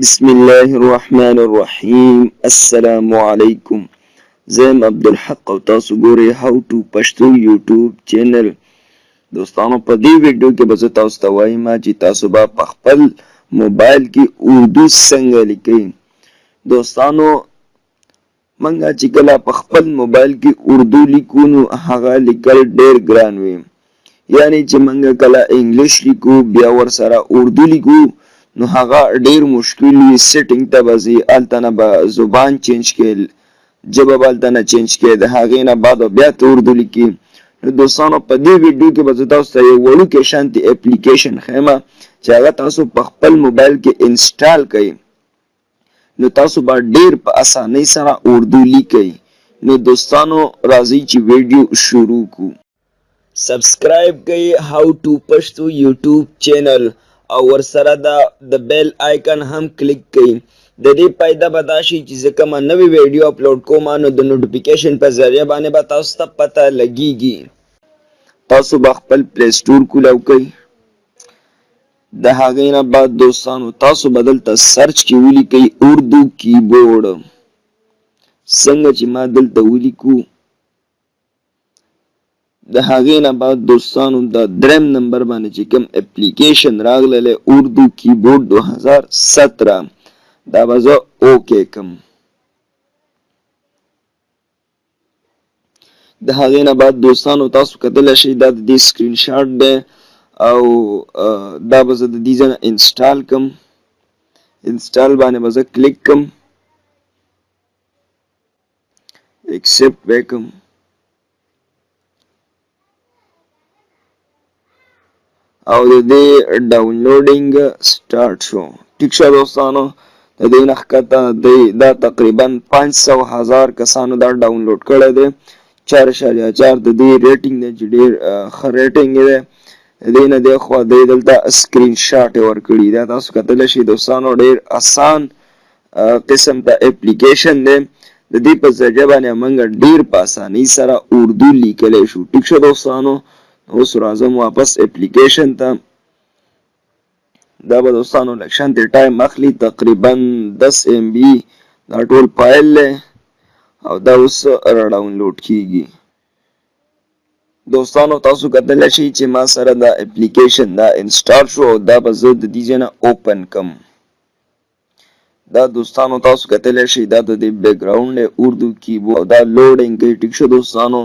بسم الله الرحمن الرحیم. السلام علیکم، زه یم عبدالحق او تاسو ګورئ How to Pashto YouTube channel. دوستانو، په دې ویډیو کې به زه تاسو ته وایم چې تاسو به په خپل موبایل کې اردو څنګه لیکئ. دوستانو، مونږ چې کله په خپل موبایل کې اردو لیکو نو هغه لیکل ډیر ګران وي. یعنی چې مونږ کله انګلیش لیکو، بیا ورسره اردو لیکو نو هغه ډیر مشکل وي. سیټینګ ته به ځي، هلته نه به زبان چینج کړي، ژبه به هلته نه چینج کړي، د هغې نه بعد به بیا ته اردو لیکي. نو دوستانو، په دې ویډیو کې به زه تاسو ته یو وړوکی شانتي اپلیکیشن ښیم چې هغه تاسو په خپل موبایل کې انسټال کړئ نو تاسو به ډیر په اسانۍ سره اردو لیکئ. نو دوستانو، راځئ چې ویډیو شروع کو. سبسکرایب کړئ How to Pashto YouTube channel او ورسره د بیل آیکن هم کلیک کړئ. د دې فایده به دا شي چې زه کومه نوې ویډیو اپلوډ کوم نو د نوټیفیکیشن په ذریعه باندې به تاسو ته پته لګیږي. تاسو به خپل پلی سټور کولاو کړئ. د هغې نه بعد دوستانو، تاسو به دلته سرچ کې ولیکئ اردو کیبورډ، څنګه چې ما دلته ولیکو. د هغې نه بعد دوستانو، د دریم نمبر باندې چې کوم اپلیکیشن راغلی، اردو کیبورډ 2017، دا به زه okay کم. د هغې نه بعد دوستانو، تاسو کتلی شئ دا د دې سکرین شاټ دی او دا به زه د دې ځای نه انسټال کم. انسټال باندې به زه کلیک کم، اکسپټ به کم او د دې ډاونلوډینګ سٹارټ شو. ټیک شو دوستانو، د دې نه ښکته دی دا تقریبا 500,000 کسانو دا ډاونلوډ کړی دی. 4.4 د دې ریټینګ دی چې ډېر ښه ریټینګ دی. د دې نه دی خوا دی دلته سکرین شاټ یې ورکړي. دا تاسو کتلی شئ دوستانو، ډېر اسان قسم ته اپلیکیشن دی. د دې په ذریعه باندې موږ ډېر په اسانۍ سره اردو لیکلی شو. ټیک شو دوستانو، اوس راځم واپس اپلیکیشن ته. دا به دوستانو لږ شانتې ټایم اخلي، تقریبا 10 ایم بي دا ټول فایل دی او دا اوس را ډاونلوډ کیږي. دوستانو، تاسو کتلی شئ چې ما سره دا اپلیکیشن دا انسټال شو او دا به زه د دې ځای نه اوپن کم. دا دوستانو، تاسو کتلی شئ دا د دې بیکګراونډ دی، اردو کیبورډ، او دا لوډینګ کوي. ټیک شو دوستانو،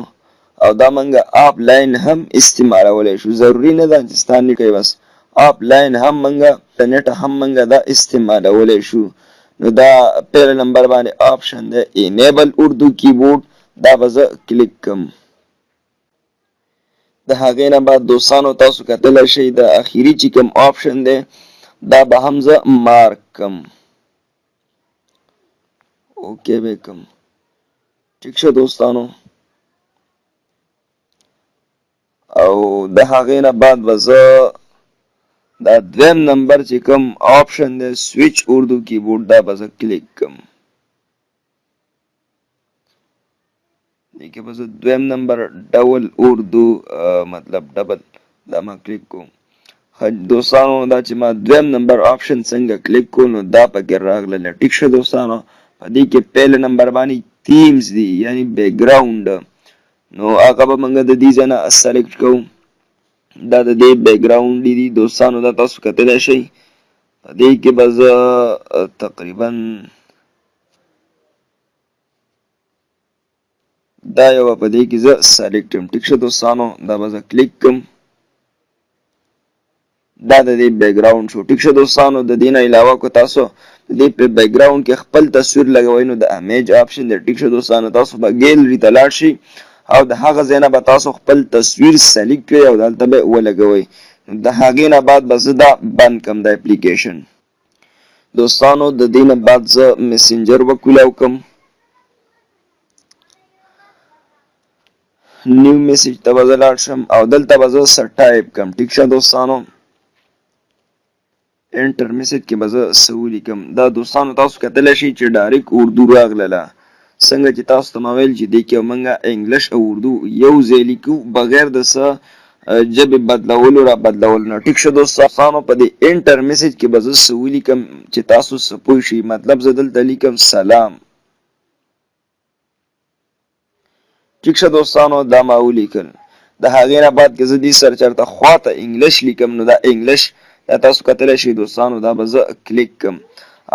او دا موږ آف لاین هم استعمالولی شو. ضروري نه ده چې ستا نیټ کوي، بس آف لاین هم موږ د نیټ هم موږ دا استعمالولی شو. نو دا پهله نمبر باندې آپشن دی انیبل اردو کیبورډ، دا به زه کلیک کم. د هغې نه بعد دوستانو، تاسو کتلی شئ د اخري چې کوم آپشن دی دا به هم زه مارک کم، اوکی به کم. ټیک شو دوستانو، او د هغې نه بعد به زه دا دویم نمبر چې کوم آپشن دی سویچ اردو کیبورډ، دا به زه کلیک کم. دې کې به زه دویم نمبر ډول اردو، مطلب ډبل، دا ما کلیک کوم. دوستانو، دا چې ما دویم نمبر آپشن څنګه کلیک کو نو دا پکې راغلله. ټیک شو دوستانو، په دې کې پهله نمبر باندې تیمز دي، یعنی بیکګراونډ، نو هغه به موږ د دې ځای نه سلیکټ کوو. دا د دې بیکګراونډ دي دوستانو، دا تاسو کتلی شئ. په دې کې به زه تقریبا دا یوه په دې کې زه سلیکټ یم. ټیک شو دوستانو، دا به زه کلیک کم. دا د دې بیکګراونډ شو. ټیک شو دوستانو، د دې نه علاوه که تاسو د دې په بیکګراونډ کې خپل تصویر لګوئ نو د امیج آپشن دی. ټیک شو دوستانو، تاسو به ګیلری ته لاړ شئ او د هغه ځای نه به تاسو خپل تصویر سلیکټ کړئ او دلته به ولګوئ. د هغې نه بعد به زه دا بند کم دا اپلیکیشن. دوستانو، د دې نه بعد زه میسنجر وکولاو کم، نیو میسج ته به زه لاړ شم او دلته به زه څه ټایپ کم. ټیک شه دوستانو، انټر میسج کې به زه څه ولیکم. دا دوستانو، تاسو کتلی شئ چې ډایرکټ اردو راغلله. څنګه چې تاسو ته ما ویل چې دې کې موږ انګلیش او اردو یو ځای لیکو بغیر د څه ژبې بدلولو را بدلولو نه. ټیک شو دوستانو، په دې انټر میسج کې به زه څه ولیکم چې تاسو څه پوه شئ. مطلب زه دلته لیکم سلام. ټیک شه دوستانو، دا ما ولیکل. د هغې نه بعد که زه دې سره چېرته خواته انګلش لیکم نو دا انګلش دا تاسو کتلی شئ دوستانو، دا به زه کلیک کم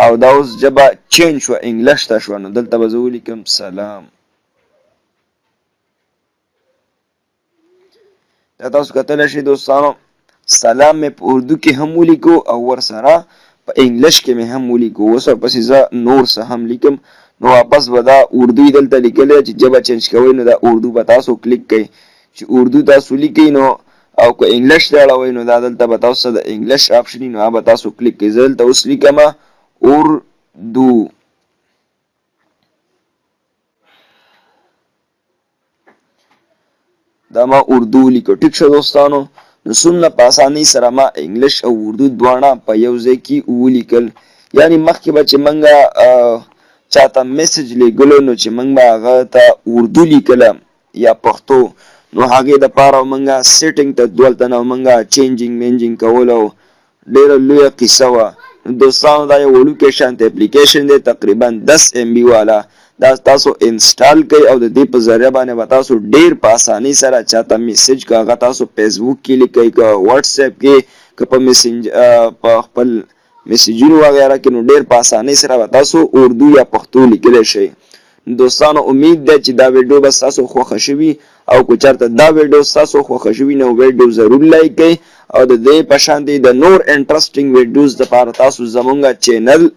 او دا اوس ژبه چینج شوه، انګلش ته شوه. نو دلته به زه ولیکم سلام. دا تاسو کتلی شئ دوستانو، سلام مې په اردو کې هم ولیکو او ورسره په انګلش کې مې هم ولیکو. اوس ورپسې زه نور څه هم لیکم، نو واپس به دا اردو یې دلته لیکلی چې ژبه چینج کوئ، نو دا اردو به تاسو کلیک کړئ چې اردو تاسو لیکئ، نو او که انګلش ته اړوئ نو دا دلته به تاسو ته د انګلش آپشن وي، نو هغه به تاسو کلیک کړئ. زه دلته اوس لیکم اردو. دا ما اردو ولیکو. ټیک شو دوستانو، نو څومره په اسانۍ سره ما انګلش او اردو دواړه په یو ځای کې ولیکل. یعنی مخکې به چې موږ چاته میسج لیږلو نو چې موږ به هغه ته اردو لیکله یا پښتو، نو هغې دپاره موږ سیټینګ ته دلته نه موږ چینجینګ مینجینګ کولو، ډېره لویه قصه وه. دوستانو دا یو وړوکی شانته اپلیکیشن دی، تقریبا 10 ایم بي والا. دا تاسو انسټال کړئ او د دې په ذریعه باندې به تاسو ډېر په اسانۍ سره چاته میسج که هغه تاسو فیسبوک کې لیکئ، که واتس اپ کې، که په میسنج په خپل میسجونو وغیره کې، نو ډېر په اسانۍ سره به تاسو اردو یا پښتو لیکلی شئ. دوستانو امید ده چې دا ویډیو به ستاسو خوښه شوي، او که چېرته دا ویډیو ستاسو خوښه شوي نو ویډیو ضرور لایک کړئ، او د دې په شان دی د نور انټرسټینګ ویډیوز دپاره تاسو زمونږ چینل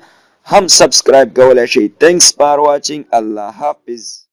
هم سبسکرایب کولی شئ. Thanks for watching. الله حافظ.